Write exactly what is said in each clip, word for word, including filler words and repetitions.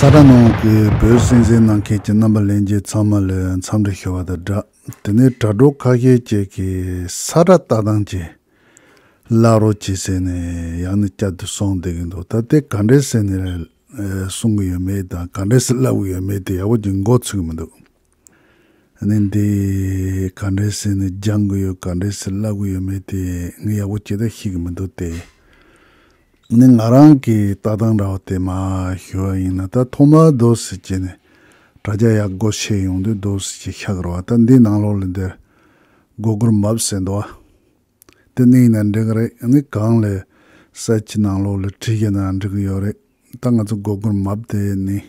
ས་ཁྲ་ནང་གི་བོད་གསན་གཟིགས་གནང་མཁན་གྱི་རྣམ་པ་ལྷན་རྒྱས་ཚང་མ་ལ་འཚམས་འདྲི་ཞུ་བ་དང་སྦྲགས། དེ་ནས་དྲ་གྲོགས་ཁ་ཤས་ཅིག་གིས་ས་ཁྲ་ལྟ་སྟངས་ཀྱི་བཀླག་རོགས་གྱིས་ཟེར་ནས་ཡང་ནས་བསྐྱར་དུ་གསུངས་བསྡད་ཀྱི་འདུག་ད་དེ་ག་འདྲས་ཟེར་ནས་གསུང་གི་ཡོད་མེད་དང་ག་འདྲས་སེ་བཀླག་གི་ཡོད་མེད་དེ་ཡག་པོ་ཅིག་མགོ་ཚོད་ཀྱི་མི་འདུག་ཨ་ནི་འདི་ག་འདྲས་ཟེར་ནས་སྦྱང་གི་ཡོད་ག་འདྲས་སེ་བཀླག་གི་ཡོད་མེད་དེ་ངས་ཡག་པོ་ཇི་ལྟར་ཤེས་ཀྱི་མི་འདུག་སྟེ། ཨ་ནི་ང་རང་གི་ལྟ་སྟངས་འདྲ་བོ་དེ་མར་ཞུ་བ་ཡིན་ན། ད་ཐོག་མར་རྡོ་སི་བྱས་ནས་དྲ་རྒྱ་ཡག་སྒོ་ཕྱེ་ཡོང་དུས་རྡོ་སི་བྱས་ཤག་རོ་བ། ད་འདི་ནང་ལོགས་ལ་འདིར་གུ་གུལ་མེབ་ཟེར་འདུག་བ། དེ་ནས་ཡིན་ན་འགྲིག་གི་རེད། ཨ་ནི་གང་ལས་ས་ཆ་ནང་ལོགས་ལ་བྲིས་ཡིན་ན་འགྲིག་གི་ཡོད་རེད། ད་ང་ཚོ་གུ་གུལ་མེབ་དེ་ནི།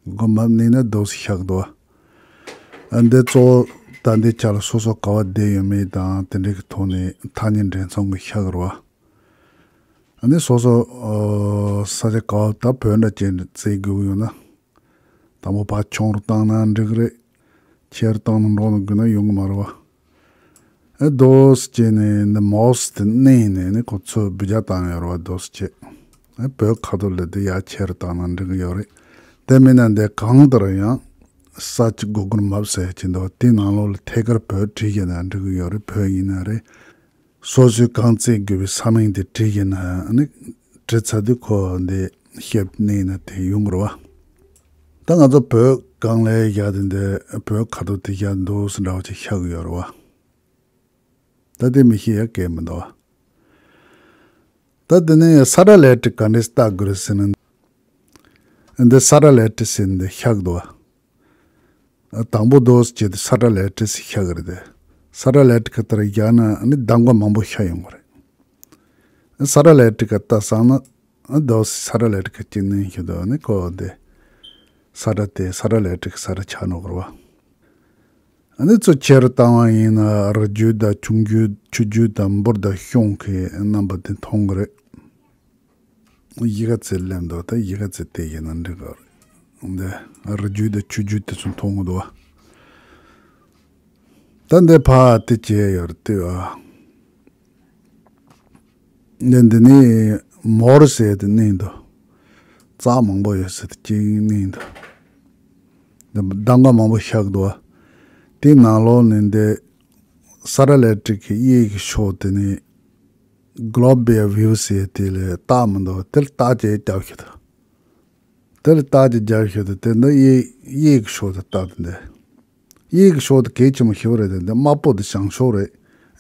གུ་གུལ་མེབ་ནས་ན་རྡོ་སི་ཤག་འདུག་བ། ཨ་འདི་གཙོ་བོ་ད་འདི་ཆ་ལ་སོ་སོ་ག་བ་བསྡད་ཡོད་མེད་དང་དེ་འདྲའི་གི་ཐོག་ནས་ཐག་ཉེ་འདྲེན་ཚོང་གི་ཤག་རོ་བ། ཨ་ནི་སོ་སོ་ཨོ་ས་ཆ་ག་བ་ད་བོད་འདྲ་ཅན་རྩེ་དགོས་ཡོད་ན། དང་པོ་ཕར་ཆུང་རུ་བཏང་ན་འགྲིག་གི་རེད། ཆེ་རུ་བཏང་ན་འགྲོ་ན་དགོས་ན་ཡོང་གི་མ་རེད་བ། ཨེ་རྡོ་སི་བྱས་ནས་འདི་མེབ་དེ་མནན་ནས་ནི་ཁོ་ཚོས་འབུད་རྒྱག་བཏང་ཡོད་རེད་བ། རྡོ་སི་བྱས། ཨེ་བོད་ཁ་ཐོག་ལ་འདི་ཡར་ཆེ་རུ་བཏང་ན་འགྲིག་གི་ཡོད་རེད། དེ་མིན་ན་འདི་གང་ལྟར་ཡང་ས་ཆ་གུ་གུལ་མེབ་ཟེར་གྱི་འདུག་དེ་ནང་ལོགས་ལ་ཐད་ཀར་བོད་བྲིས་བཞག་ན་འགྲིག་གི་ཡོད་རེད། བོད་ཡིན་ན་རེད། སོ་སོས་གང་བཙལ་དགོས་པའི་ས་མིང་དེ་བྲིས་ཡིན་ན་ནི་བྲིས་ཚར་དུས་ཁོ་འདི་ཤེབ་མནན་ན་དེ་ཡོང་གི་རེད་བ། ད་ང་ཚོ་བོད་སྒང་ལ་བཞག་དེ་འདི་བོད་ཁ་ཐོག་དེ་བཞག་འདུག་སེ་འདྲ་བ་ཅིག་ཤག་གི་ཡོད་རེད་བ། ད་དེ་མི་ཤེས་ཡ་གལ་མི་འདུག་བ། ད་དེ་ནས་ས་ཁྲ་ལེ་ཊར་ག་འདྲས་བཏགས་དགོས་རེད་ཟེར་ན། འདི་ས་ཁྲ་ལེ་ཊར་ཟེར་འདི་ཤག་འདུག་བ། དང་པོ་རྡོ་སི་བྱས་ཏེ་ས་ཁྲ་ལེ་ཊར་ཟེར་ཤག་གི་རེད་དེ། ས་ཁྲ་ལེ་ཊར་ག་ལྟར་བཞག་ན་ནི་གདམ་ག་མང་པོ་ཤག་ཡོང་གི་རེད། ས་ཁྲ་ལེ་ཊར་ག་ལྟ་བསམ་ན་རྡོ་སི་ས་ཁྲ་ལེ་ཊར་ག་གཅིག་མནན་ཤག་འདུག་ནི་ཁོ་དེ་ས་ཁྲ་དེ་ས་ཁྲ་ལེ་ཊར་གི་ས་ཁྲ་ཆགས་འགྲོ་གི་རེད་བ། ཨ་ནི་ཚུར་ཆེ་རུ་བཏང་བ་ཡིན་ན་རི་རྒྱུད་དང་ཆུ་རྒྱུད་ཆུ་རྒྱུད་དང་འབུར་དང་གཤོང་གི་རྣམ་པ་དེ་མཐོང་གི་རེད། གཞིས་ཀ་རྩེ་སླེབས་འདུག་ད་གཞིས་ཀ་རྩེ་དེ་ཡིན་ན་འགྲིག་གི་རེད། འདི་རི་རྒྱུད་དང་ཆུ་རྒྱུད་དེ་ཚོ་མཐོང་གི་འདུག་བ། ད་འདི་ཕར་དེ་བྱས་ཡོད་རེད་དེ་བ། འདི་འདི་ནི་མེབ་ཟེར་དེ་མནན་འདུག་རྩ་མང་པོ་ཡོད་ཟེར་དེ་གཅིག་མནན་འདུག་འདི་གདམ་ག་མང་པོ་ཤག་འདུག་བ། དེའི་ནང་ལོགས་ནས་འདི་ས་ཁྲ་ལེ་ཊར་གི་གཡས་ཀྱི་ཕྱོགས་དེ་ནི་གློ་བལ་བིའུ་ཟེར་དེ་ལ་བཏགས་མི་འདུག་དེ་ལ་བཏགས་ཀྱི་རྒྱབ་ཤོག་དང་། དེ་ལ་བཏགས་ཀྱི་རྒྱབ་ཤོག་དང་དེ་འདི་གཡས་གཡས་ཀྱི་ཕྱོགས་དེ་བཏགས་དེ་འདི། གཡས་ཀྱི་ཕྱོགས་དེ་གལ་ཆེན་པོ་ཞེ་པོ་རེད་དེ། འདི་དམར་པོ་དེ་བྱང་ཕྱོགས་རེད།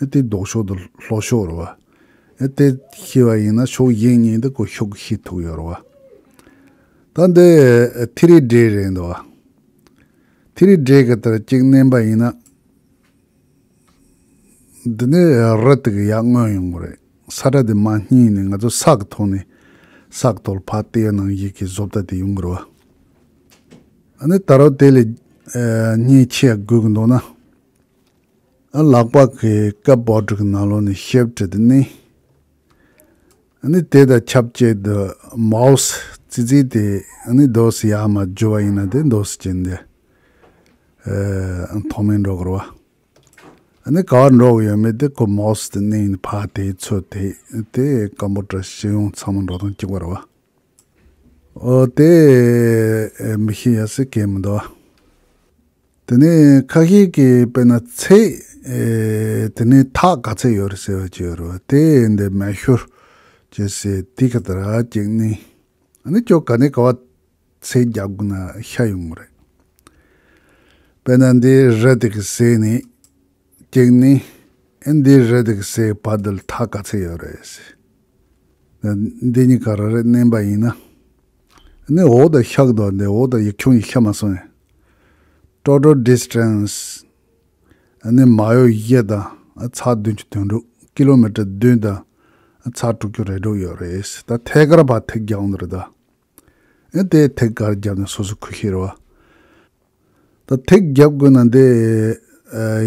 ཨེ་དེ་ལྡོག་ཕྱོགས་དེ་ལྷོ་ཕྱོགས་རེད་བ། ཨེ་དེ་ཤེས་པ་ཡིན་ན་ཕྱོགས་གཞན་གཉིས་དེ་ཁོ་ཤུགས་ཤེས་ཐུབ་ཡོད་རེད་བ། ད་འདི་ཐི་རི་ཌི་རེད་འདུག་བ། ཐི་རི་ཌི་ག་ལྟར་གཅིག་མནན་པ་ཡིན་ན། འདི་ནས་རི་དེ་གི་ཡར་མངོན་ཡོང་གི་རེད། ས་ཁྲ་དེ་མར་སྙིང་ནས་ང་ཚོ་ས་གི་ཐོག་ནས་ས་གི་ཐོག་ལ་ཕར་བལྟས་ནང་བཞིན་གྱི་བཟོ་ལྟ་དེ་ཡོང་གི་རེད་བ། ཨ་ནི་ད་རུང་དེ་ལས་ཨ་མཉེན་ཆས་དགོས་ཀྱི་འདུག་ན། ཨ་ལག་པ་གི་ཀ་བོར་ཌི་གི་ནང་ལོགས་ནས་ཤིབ་ཊི་དེ་མནན། ཨ་ནི་དེ་དང་ཆབས་ཅིག་ཏུ་མེབ་ཙི་ཙི་དེ་ཨ་ནི་རྡོ་སི་ཡར་མར་འཇུ་བ་ཡིན་ན་དེ་རྡོ་སི་ཅན་དེ་ཨ་མཐོ་དམན་འགྲོ་གི་རེད་བ། ཨ་ནི་ག་བར་འགྲོ་གི་ཡོད་མེད་དེ་ཁོ་མེབ་དེ་མནན་ནས་ཕར་དེའི་ཚོད་དེ་དེ་ཀམ་པུ་ཊར་སྤྱི་ཡོངས་ཚང་མ་འགྲོ་སྟངས་གཅིག་པ་རེད་བ། ཨོ་དེ་མི་ཤེས་ཡ་ཟེར་གལ་མི་འདུག་བ། དེ་ནས་ཁ་ཤས་ཀྱིས་དཔེར་ན་ཚེག་ཨེ་དེ་ནས་ཐག་ག་ཚད་ཡོད་རེད་ཟེར་བ་ཅིག་ཡོད་རེད་བ། དེ་འདི་མེ་ཤོར་ཅེས་ཟེར་དེ་ག་ལྟར་གཅིག་མནན། ཨ་ནི་ཁྱོད་ག་ནས་ག་བ་ཚེག་རྒྱག་དགོས་ན་ཤར་ཡོང་གི་རེད། དཔེར་ན་འདི་རི་དེ་གི་ཟེར་ནས་གཅིག་མནན། ཨེ་འདི་རི་དེ་གི་ཟེར་བར་དུ་ལ་ཐག་ག་ཚད་ཡོད་རེད་ཟེར། འདི་གཉིས་ག་རེ་རེད་མནན་པ་ཡིན་ན། ནི་འོག་ཏུ་ཤར་འདུག་འདི་འོག་ཏུ་ཡིག་ཆུང་ཡིག་ཤར་མ་སོང་ངས། Total distance ནི་མ་ཡོ་བཞི་དང་ཚེག་བདུན་ཅུ་དོན་དྲུག་ཀི་ལོ་མི་ཊར་བདུན་དང་ཚེག་དྲུག་ཅུ་རེ་དྲུག་ཡོད་རེད། ད་ཐད་ཀར་ཕར་ཐིག་རྒྱག་འདི་རེད་ད། ཨེ་དེ་ཐིག་ག་རེ་བརྒྱབ་ན་སོ་སོ་ཁུ་ཤེས་རེད་བ། ད་ཐིག་རྒྱབ་དགོས་ན་འདི་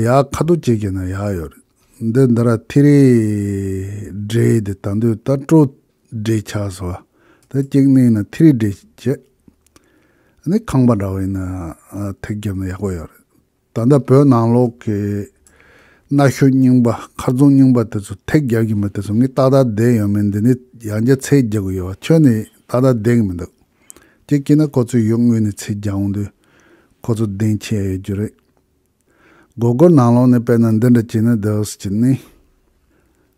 ཡར་ཁ་ཐུག་བྱེད་ཀྱི་ན་ཡག་ཡོད་རེད། འདི་འདི་ར་ཐི་རི་འདྲེ་འདི་ད་འདོད་ད་སྤྲོ་འདྲེ་ཆགས་སོ། ད་གཅིག་ནི་ན་ཐི་རི་འདྲེ་བྱེད། ནི་ཁང་པ་འདྲ་བ་ཡིན་ན་ཐིག་རྒྱབ་ན་ཡག་པོ་ཡོད་རེད། ད་ལྟ་བོད་ནང་ལོགས་ཀྱི་གནའ་ཤུལ་རྙིང་པ་མཁར་རྫོང་རྙིང་པ་དེ་ཚོ་ཐིག་རྒྱབ་ཀྱི་མི་དེ་ཚོ་ངས་ཏག་ཏག་བསྡད་ཡོད་མེད་འདི་ནི་ཡང་བསྐྱར་ཚེག་རྒྱག་གི་ཡོད་བ། ཁྱོད་ནི་ཏག་ཏག་བསྡད་ཀྱི་མི་འདུག་གཅིག་བྱས་ན་ཁོ་ཚོས་ཡུལ་དངོས་ནས་ཚིག་རྒྱག་འོང་དུས་ཁོ་ཚོ་བདེན་ཆེ་ཡོད་རྒྱུ་རེད། སྒོར་སྒོར་ནང་ལོགས་ནས་དཔེར་ན་འདི་འདྲ་བྱས་ན་འདི་འོ་ཟེར་གྱི་ནི།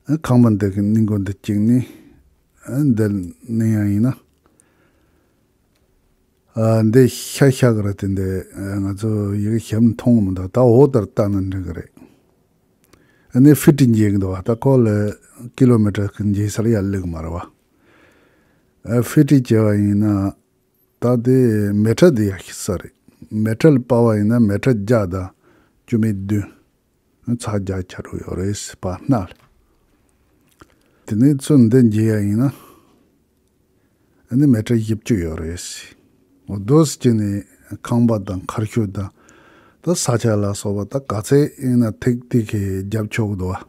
ཨ་ཁང་པ་འདི་གི་སྣུན་སྒོར་འདི་བཅུག་ནི། ཨ་འདི་ནི་ཡང་ཡིན་ན། ཨ་འདི་ཤ་ཤ་གི་ར་དེ་འདི་ཨ་ང་ཚོ་ཡི་གེ་ཞིབ་མཐོང་མི་འདུག་ད་འོ་ལྟར་ལྟ་ན་འགྲིག་གི་རེད། ཨ་ནི་ཧྥི་ཏི་འཇལ་གི་འདུག་བ། ད་ཁོ་ལ་ཀི་ལོ་མི་ཊར་གི་འཇལ་ས་ལ་ཡར་སླེབས་གི་མ་རེད་བ། ཨ་ཧྥི་ཏི་བྱས་པ་ཡིན་ན། ད་དེ་མི་ཊར་དེ་ཡག་ཤོས་རེད། མི་ཊར་ལ་སྤར་བ་ཡིན་ན་མི་ཊར་བརྒྱ་དང་བཅུ་མེད་བདུན། ཚེག་བརྒྱ་ཆ་དྲུག་ཡོད་རེད་ཟེར་བ་སྣ་ལ། དེ་ནས་ཚུར་འདི་འཇལ་ཡ་ཡིན་ན། ཨ་ནི་མི་ཊར་བཞི་བཅུ་ཡོད་རེད་ཟེར། འོ་འདུག་སེ་བྱས་ནས་ཁང་པ་དང་མཁར་ཤུལ་དང་། ད་ས་ཆ་ལ་སོགས་པ་ད་ག་ཚད་ཡིན་ན་ཐིག་ཐིག་གིས་རྒྱབ་ཆོག་གི་འདུག་བ།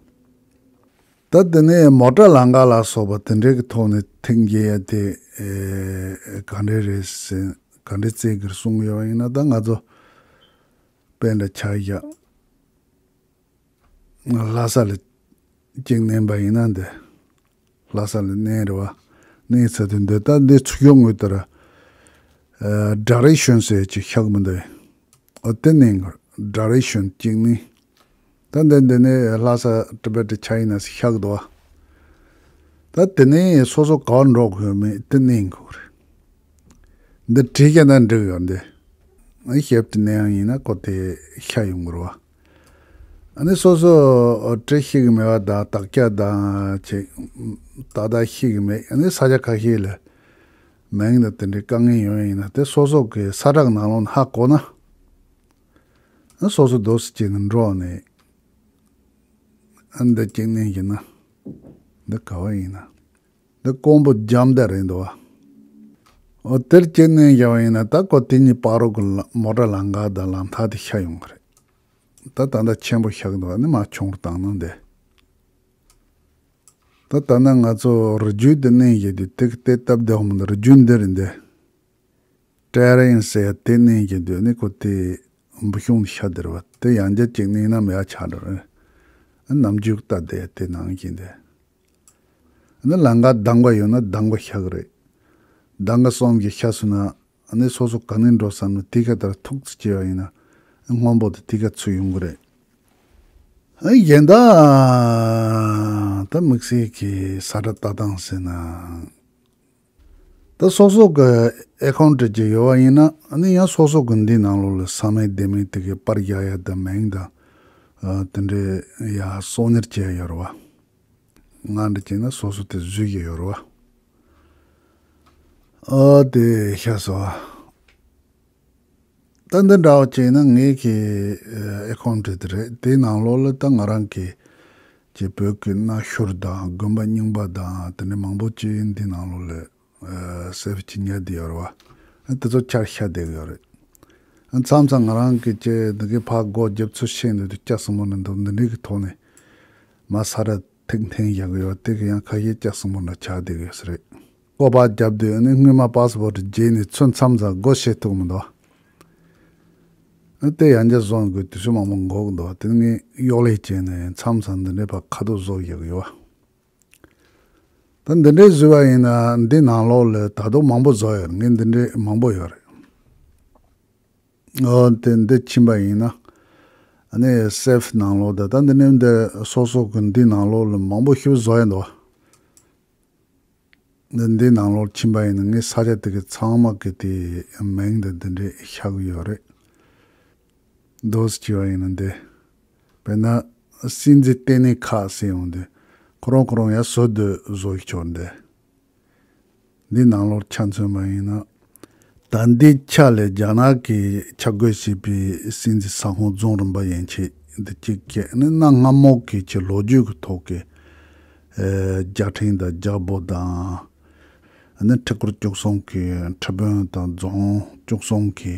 ད་དེ་ནས་མོ་ཊ་ལམ་ཁ་ལ་སོགས་པ་དེ་འདྲའི་གི་ཐོག་ནས་ཐིག་འཇལ་ཡ་དེ་ཨེ་ག་འདྲས་རེད་ཟེར། ག་འདྲས་བརྩི་གི་རེད་གསུང་གི་ཡོད་པ་ཡིན་ན། ད་ང་ཚོ་དཔེ་འདྲ་ཆ་བཞག་ལྷ་ས་ལ་གཅིག་བསྣན་པ་ཡིན་ན་འདི། ལྷ་ས་ལ་བསྣན་རེད་བ། བསྣན་ཚར་དུས་འདི་ད་འདི་ཚུར་ཡོང་ངོས་དེར་ཌའི་རེག་ཤན་ཟེར་ཅིག་ཤག་མི་འདུག་འོ་དེ་ནས་ཌའི་རེག་ཤན་གཅིག་ནི། ད་འདི་འདི་ནས་ལྷ་ས་ཊི་བེ་ཊི་ཆ་ཡིན་ན་ཤག་འདུག་བ། ད་དེ་ནས་སོ་སོ་ག་པར་འགྲོ་དགོས་མེད་དེ་ནས་གོ་རེད། འདི་བྲིས་ཀྱང་ན་འགྲིག་ཡོད་འདི། ཞིབ་ཏུ་ནས་ཡང་ཡིན་ན་ཁོ་དེ་ཤ་ཡོང་གི་རེད་བ། ཨ་ནི་སོ་སོ་བྲིས་ཤེས་ཀྱི་མེད་པ་དང་དག་ཆ་དང་ཅིག་ཏག་ཏག་ཤེས་ཀྱི་མེད། ཨ་ནི་ས་ཆ་ཁ་ཤས་ལ་མིང་དང་དེ་འདྲའི་དཀའ་ངལ་ཡོང་ཡ་ཡིན་ན་དེ་སོ་སོ་གི་ས་བསྒྲགས་ནང་ལོགས་ནས་ཧ་གོ་ན། ཨ་སོ་སོ་འདུག་སེ་བྱས་ནས་འགྲོ་ནས། ཨ་འདི་གཅིག་ནས་ཡིན་ན། འདི་ག་བ་ཡིན་ན། འདི་ཀོང་པོ་རྒྱ་མདའ་རེད་འདུག་བ། འོ་དེར་གཅིག་ནས་བཞག་པ་ཡིན་ན་ད་ཁོ་དེ་གཉིས་བར་རོ་གི་ལ་མོ་ཊ་ལམ་ཁ་དང་ལམ་ཐག་དེ་ཤ་ཡོང་གི་རེད། ད་ད་ལྟ་ཆེན་པོ་ཤག་འདུག་བ། ནི་མ་ཆུང་རུ་བཏང་ན་འདི། ད་ད་ནི་ང་ཚོ་རི་རྒྱུད་དེ་གནས་ཡོད་དུས་དེ་གི་དེ་སྟབས་བདེ་བོ་མི་འདུག་རི་རྒྱུད་འདི་རེད་འདི། ཀྲེ་རེན་ཟེར་དེ་གནས་ཀྱི་འདུག་ནི་ཁོ་དེ་འབུ་གཤོང་ཤ་དེ་རེད་བ། དེ་ཡང་བསྐྱར་གཅིག་གནས་ན་མེད་ཆགས་འགྲོ་རེད། ནམ་རྒྱུན་ལྟ་དེ་དེ་ནང་བཞིན་དེ། ནི་ལམ་ཁ་གདང་པ་ཡོད་ན་གདང་པ་ཤག་རེད། གདང་པ་གསུམ་གྱི་ཤ་སོང་ན་ནི་སོ་སོ་ག་ནས་འགྲོ་བསམ་ན་དེ་ག་ལྟར་ཐུག་ཙམ་བྱས་པ་ཡིན་ན་སྔོན་པོ་དེ་དེ་ག་ཚུར་ཡོང་གི་རེད། གཞན་དག་ད་དམིགས་བསལ་གྱི་ས་ཁྲ་ལྟ་སྟངས་ཟེར་ན། ད་སོ་སོ་གི་ཨེ་ཁའུན་ཊི་ཅིག་ཡོད་པ་ཡིན་ན་ཨ་ནི་ཡང་སོ་སོ་གི་འདི་ནང་ལོགས་ལ་ས་མིང་ལྡེ་མིང་དེ་གའི་པར་རྒྱག་ཡ་དང་མིང་དང་། ཨ་དེ་འདྲའི་ཡ་གསོག་ཉར་བྱས་ཡོད་རེད་བ། ང་འདྲ་བྱས་ན་སོ་སོ་དེ་བཟོས་ཀྱི་ཡོད་རེད་བ། ཨ་དེ་ཤ་སོ། ད་འདི་འདྲ་བ་བྱས་ན་ངའི་གི་ཨེ་ཁའུན་ཊི་དེ་རེད། དེའི་ནང་ལོགས་ལ་ད་ང་རང་གི་ཅིག་བོད་ཀྱི་གནའ་ཤུལ་དང་དགོན་པ་རྙིང་པ་དང་དེ་འདྲ་མང་པོ་ཅིག་འདི་ནང་ལོགས་ལ་ཨ་སེབ་བྱས་ཉར་བསྡད་ཡོད་རེད་བ། ཨ་དེ་ཚོ་ཆར་ཤ་བསྡད་ཡོད་རེད། ཨ་མཚམས་མཚམས་ང་རང་གི་ཅིག་འདི་གའི་ཕར་སྒོ་རྒྱབ་ཚུར་ཕྱེ་འདུག་དུས་སྐྱ་སྲིན་མོ་འདྲ་འདུག་འདི་འདྲའི་གི་ཐོག་ནས་མ་ས་ར་ཐིག་འཐེན་བཞག་གི་ཡོད། དེ་གི་ཡང་ཁ་ཤས་སྐྱ་སྲིན་མོ་འདྲ་ཆགས་བསྡད་ཡོད་ས་རེད། སྐོར་པ་བརྒྱབ་དུས་ནི་སྔོན་མ་པ་སི་པོར་ཊི་བརྗེས་ནས་ཚུར་མཚམས་མཚམས་སྒོ་ཕྱེ་ཐུབ་མི་འདུག་ཨ་དེ་ཡང་བསྐྱར་བཟོ་དགོས་དུས་ཚོད་མང་པོ་འགོར་གི་འདུག་དེ་ངས་གཡོག་ལས་བྱས་ནས་མཚམས་མཚམས་འདི་འདྲའི་བར་ཁ་ཐུག་བཟོ་བཞག་གི་ཡོད། ད་འདི་འདྲའི་བཟོས་པ་ཡིན་ན་འདི་ནང་ལོགས་ལ་ད་དུང་མང་པོ་བཟོ་ཡོད་རེད། ངས་འདི་འདྲའི་མང་པོ་ཡོད་རེད། ཨོ་དེ་འདི་ཕྱིན་པ་ཡིན་ན་ཨ་ནི་སེབ་ནང་ལོགས་ད་ད་འདི་ནས་འདི་སོ་སོ་གི་འདི་ནང་ལོགས་ལ་མང་པོ་ཞིག་བཟོ་ཡ་འདུག་འདི་འདི་ནང་ལོགས་ཕྱིན་པ་ཡིན་ན་ངས་ས་ཆ་དེ་གི་ཚང་མ་གི་དེ་མིང་དེ་འདི་འདྲས་ཤག་ཡོད་རེད། འདུག་སེ་བྱས་པ་ཡིན་ན་འདི། དཔེར་ན་སྲིད་འཛིན་ལྟེ་གནས་ཁག་ཟེར་ཡོང་དུས་ཁོ་རང་ཁོ་རང་ཡང་བཟོ་འདོད་བཟོ་ཡི་ཆོག་འདི། འདི་ནང་ལོགས་ཆ་མཚོན་པ་ཡིན་ན། ད་ལྟའི་ཆ་ལས་རྒྱ་ནག་གིས་ཆ་བགོས་བྱས་པའི་སྲིད་འཛིན་ས་ཁོངས་རྫོང་རིམ་པ་ཡན་ཆད་འདི་གཅིག་བྱས་ནས་གནའ་སྔ་མོ་གི་ཆེས་ལོ་རྒྱུས་ཀྱི་ཐོག་གི་ཨེ་རྒྱལ་ཕྲན་དང་རྒྱལ་པོ་དང་། ཨ་ནི་ཁྲི་སྐོར་བཅུ་གསུམ་གྱི་ཁྲི་དཔོན་དང་རྫོང་བཅུ་གསུམ་གྱི་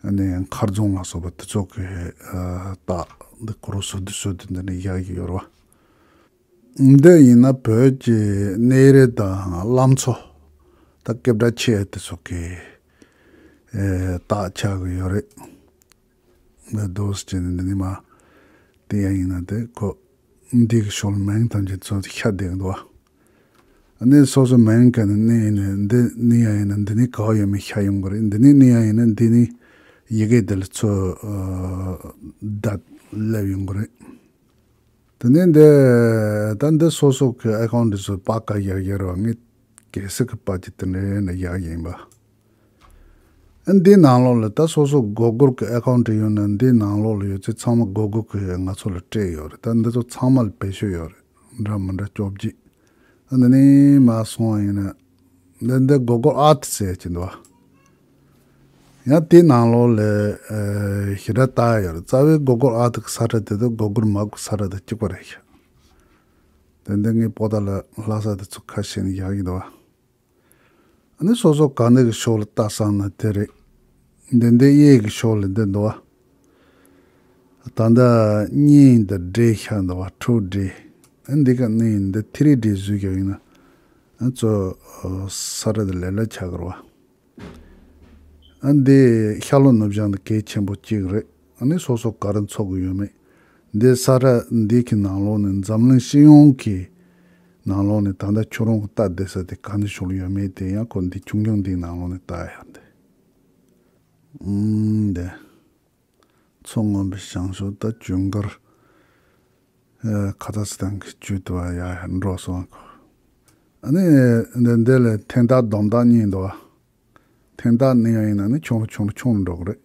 ཨ་ནི་མཁར་རྫོང་ལ་སོགས་པ་དེ་ཚོ་གི་ཨ་རྟགས་འདི་སྐོར་སོ་བསྡུ་སོ་བསྡུ་འདི་ནས་བཞག་གི་ཡོད་རེད་བ། འདི་ཡིན་ན་བོད་ཀྱི་གནས་རི་དང་བླ་མཚོ་ད་སྐད་གྲགས་ཆེ་དེ་ཚོ་གི་ཨེ་རྟགས་ཆགས་ཀྱི་ཡོད་རེད། འདི་འདུག་སེ་བྱས་ནས་འདི་ནས་མ་དེ་ཡང་ཡིན་ན་དེ་ཁོ་འདི་གི་ཤོལ་མིང་ཐམས་ཅད་ཚོ་ཤ་བསྡད་འདུག་བ། ཨ་ནི་སོ་སོ་མིང་ག་ནས་གནས་ཡིན་ན་འདི་གནས་ཡ་ཡིན་ན་འདི་ནས་ག་བ་ཡོད་མེད་ཤ་ཡོང་གི་རེད། འདི་ནས་གནས་ཡ་ཡིན་ན་འདི་ནས་ཡི་གེ་དེ་ལ་ཚོ་ཨ་བརྡ་སླེབས་ཡོང་གི་རེད། དེ་ནས་འདི་ད་འདི་སོ་སོ་གི་ཨེ་ཁའུན་ཊི་དེ་ཚོ་པ་ག་ཡར་ཡར་བ་ངས་གལ་སྲིད་གི་པ་ཅི་དེ་འདྲ་ན་ཡག་ཡིན་པ། ཨ་འདི་ནང་ལོགས་ལ་ད་སོ་སོ་གུ་གུལ་གི་ཨེ་ཁའུན་ཊི་ཡོད་ན་འདི་ནང་ལོགས་ལ་ཡོད་ཚད་ཚང་མ་གུ་གུལ་གི་ང་ཚོ་ལ་སྤྲད་ཡོད་རེད། ད་འདི་ཚོ་ཚང་མ་ལ་བེད་སྤྱོད་ཡོད་རེད། འདྲ་མི་འདྲ་བཅོ་བརྒྱད། ཨ་འདི་ནས་མར་སོང་བ་ཡིན་ན་འདི་འདི་གུ་གུལ་ཨར་ཐི་ཟེར་གྱི་འདུག་བ། ཡང་དེའི་ནང་ལོགས་ལ་ཨ་ཞེ་དྲག་བཏགས་ཡོད་རེད། རྩ་བའི་གུ་གུལ་ཨར་ཐི་གི་ས་ཁྲ་དེ་དང་གུ་གུལ་མེབ་གི་ས་ཁྲ་དེ་གཅིག་པ་རེད་ཤག་དེ་འདི་ངའི་པོ་ཏ་ལ་ལྷག་ས་དེ་ཚོ་ཁ་ཤས་ནས་ཡག་གི་འདུག་བ། ཨ་ནི་སོ་སོ་ག་འདི་གི་ཕྱོགས་ལ་བལྟ་བསམ་ན་དེ་རེད། འདི་འདི་གཡས་ཀྱི་ཕྱོགས་ལ་འདི་འདུག་བ། ད་ལྟ་གཉིས་འདི་འདྲེས་ཤག་འདུག་བ། དྲུག་འདྲེས། ཨ་འདི་ག་གནས་ཡིན་འདི་ཐི་རི་འདྲེས་བཟོས་ཀྱང་ཡིན་ན། ཨ་ཚོ་ས་ར་འདི་ལས་ལ་ཆགས་ཀྱི་རེད་བ། ཨ་འདི་ཤར་ལྷོ་ནུབ་བྱང་དུ་གལ་ཆེན་པོ་གཅིག་རེད། ཨ་ནི་སོ་སོ་ག་རེ་འཚོགས་ཀྱི་ཡོད་མེད། འདི་ས་ར་འདི་གི་ནང་ལོགས་ནས་འཛམ་གླིང་སྤྱི་ཡོངས་ཀྱི་ནང་ལོགས་ནས་ད་ལྟ་ཁྱོད་རང་གི་ལྟ་བསྡད་ས་དེ་ག་ནས་བྱུང་ཡོད་མེད་དེ་ཡང་ཁོ་འདི་ཆུང་ཆུང་འདིའི་ནང་ལོགས་ནས་ལྟ་ཡ་འདི། ཨུམ་འདི། མཚོ་སྔོན་པོའི་བྱང་ཕྱོགས་ད་ཇུན་གར། ཨེ་ཁ་ཛག་སི་ཐན་གྱི་ཇུས་དུ་བ་ཡ་ཡ་འགྲོ་སོང་། ཨ་ནི་འདི་འདི་ལ་ཐན་ཏག་དོམ་ཏག་གཉིས་འདུག་བ། ཐན་ཏག་གནས་པ་ཡིན་ན་ནི་ཆུང་རུ་ཆུང་རུ་ཆུང་རུ་འགྲོ་གི་རེད།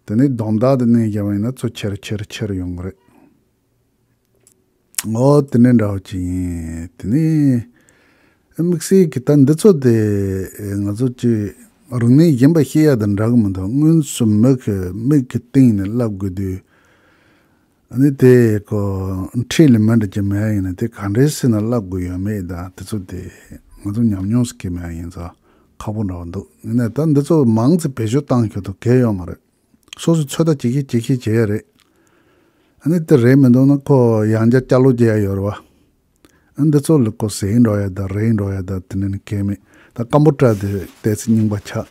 དེ་ནས་དོམ་ཏག་དེ་གནས་བཞག་པ་ཡིན་ན་ཚོ་ཆེ་རུ་ཆེ་རུ་ཆེ་རུ་ཡོང་གི་རེད། ཨོ་དེ་ནས་འདྲ་བོ་ཅིག་ཡིན། དེ་ནས་དམིགས་བསལ་གྱི་ད་འདི་ཚོ་དེ་ང་ཚོ་ཅིག་རིག་གནས་གཞན་པ་ཤེས་ཡ་དང་འདྲ་གི་མི་འདུག་དངོས་སུ་མི་གི་མིག་གི་སྟེང་ནས་བསླབ་དགོས་དུས། ཨ་ནི་དེ་ཀོ་འཁྲིས་ལ་མི་འདྲ་གྱི་མེད་ཡིན་ན་དེ་ག་འདྲའི་སེ་ན་བསླབ་དགོས་ཡོད་མེད་ད་དེ་ཚོ་དེ་ང་ཚོ་ཉམས་མྱོང་ཟེར་གི་མེད་ཡིན་ཙང་ཁག་པོ་འདྲ་བོ་འདུག་ཡིན་ན་ད་འདི་ཚོ་མང་ཙམ་བེད་སྤྱོད་བཏང་ཁྱོད་དུ་གལ་ཡོད་མ་རེད། སོ་སོ་ཚོད་ལྟ་ཇེ་ཆེ་ཇེ་ཆེ་བྱེད་ཡ་རེད། ཨ་ནི་དེ་རེད་མི་འདུག་ན་ཁོ་ཡང་བསྐྱར་བསྐྱར་ལོག་བྱེད་ཡ་ཡོད་རེད་བ། ཨ་འདི་ཚོ་ལ་ཁོ་ཟས་འགྲོ་ཡ་ད་རེད་འགྲོ་ཡ་ད་དེ་ནས་ནི་གལ་མེད། ད་ཀམ་པུ་ཊར་དེ་ཏོག་ཙམ་རྙིང་པ་ཆགས།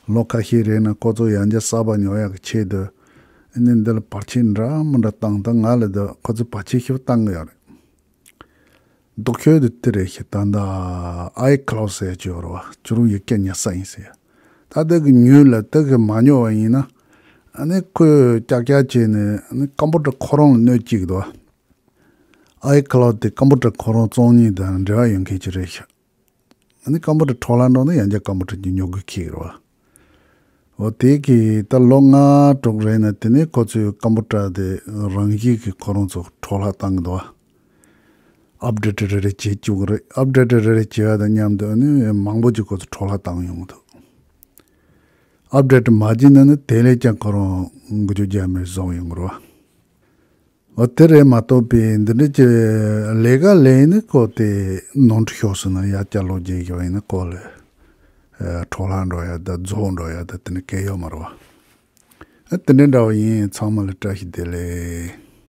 ལོ་ཁ་ཤས་རེད་ན་ཁོ་ཚོ་ཡང་བསྐྱར་གསར་པ་ཉོ་ཡ་གི་ཆེད་དུ། ཨ་ནི་འདི་ལ་བར་ཆད་འདྲ་མི་འདྲ་བཏང་ད་ང་ལ་ད་ཁོ་ཚོ་བར་ཆད་ཞིག་བཏང་གི་ཡོད་རེད། སྡུག་ཤོས་དེ་དེ་རེད་ཤི་ད་ད་ཨའི་ཁ་ལོ་ཟེར་གྱི་ཡོད་རེད་བ། ཁྱོད་རང་ཡི་སྐད་ཉན་ས་ཡིན་ཟེར། ད་དེ་གི་ཉོས་ལ་དེ་གི་མ་ཉོ་བ་ཡིན་ན། ཨ་ནི་ཁོས་ཀྱག་ཀྱག་བྱས་ནས་ཨ་ནི་ཀམ་པུ་ཊར་ཁོ་རང་ལ་གནོད་སྐྱེལ་གི་འདུག་བ། ཨའི་ཁ་ལོ་དེ་ཀམ་པུ་ཊར་ཁོ་རང་བཙོང་མཁན་དང་འབྲེལ་བ་ཡོད་མཁན་ཅིག་རེད་ཤག་ཨ་ནི་ཀམ་པུ་ཊར་འཕྲོ་བརླག་འགྲོ་ན་ཡང་བསྐྱར་ཀམ་པུ་ཊར་གྱི་ཉོ་དགོས་ཁེལ་རེད་བ། འོ་དེ་གི་ད་ལོ་ལྔ་དྲུག་རེད་ན་དེ་ནས་ཁོ་ཚོས་ཀམ་པུ་ཊར་དེ་རང་བཞིན་གྱིས་ཁོ་རང་ཚོ་འཕྲོ་བརླག་བཏང་གི་འདུག་བ། ཨབ་ཌེ་ཊི་རེ་རེ་བྱེད་བཅུག་གི་རེད། ཨབ་ཌེ་ཊི་རེ་རེ་བྱེད་ཡ་དང་མཉམ་དུ་ཨ་ནི་མང་པོ་ཅིག་ཁོ་ཚོ་འཕྲོ་བརླག་བཏང་ཡོང་གི་འདུག་ཨབ་ཌེ་ཊི་མ་བྱེད་ན་ནི་དེ་ལས་ཀྱང་ཁོ་རང་འགུལ་སྐྱོད་རྒྱག་མེད་བཟོ་ཡོང་གི་རེད་བ། འོ་དེ་རེད་མ་གཏོགས་པའི་འདི་འདྲ་གྱི་ལས་ཀ་ལས་ནི་ཁོ་དེ་ནོར་འཁྲུལ་ཤོར་སོང་ན་ཡར་བསྐྱར་ལོག་རྒྱག་དགོས་ཡིན་ན་ཁོ་ལ་འཕྲོ་བརླག་འགྲོ་ཡ་ད་རྫོགས་འགྲོ་ཡ་ད་དེ་འདྲ་གལ་ཡོད་མ་རེད་བ། ཨ་དེ་འདྲ་འདྲ་བ་ཡིན། ཚང་མ་ལ་བཀྲ་ཤིས་བདེ་ལེགས།